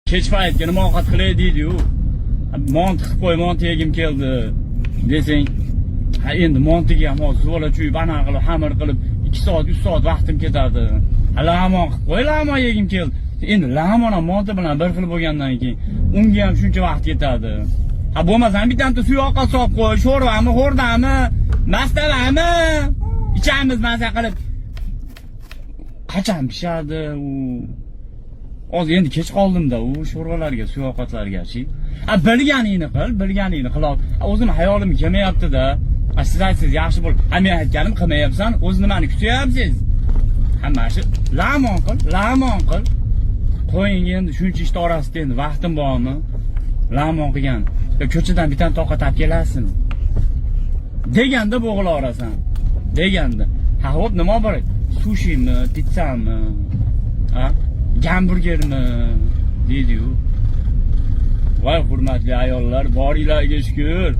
Kech paytga nima ovqat qilay deydi-yu. Monti qilib qo'y, monti yegim keldi desang, ha, endi montiga ham hozir zuvala chuyib, anaqa qilib, xamir qilib 2 soat, 3 soat vaqtim ketadi. Ha, lag'mon qilib qo'y, lag'mon yegim keldi. Endi lag'mon ham monti bilan bir xil bo'lgandan keyin unga ham shuncha vaqt ketadi. Ha, bo'lmasam bittanta suyoqqa solib qo'y, sho'rvami, xo'rdami, mastavami ichamiz maza qilib. Qachon pishadi u? Hozir endi kech qoldimda u sho'rvalarga, suyoqatlarga-chi. A, bilganingni qil, bilganingni qil. O'zim hayolim kelmayapti-da. A, siz aytsangiz yaxshi bo'ldi. Ha, men aytganim qilmayapsan, o'zi nimani kutyapsiz? Ha, mana shu lag'mon qil, lag'mon qil. Qo'ying, endi shuncha ishni orasida endi vaqtim bormi? Lag'mon qilgan. Yo, ko'chadan bitta ovqat olib kelasizmi? Deganda bo'g'ilaverasan. Deganda. Ha, xo'p, nima bor? Sushimi, pitssami? Ha? Gamburgermi? Deydi-yu. Voy, hurmatli ayollar, boringlarga shukur.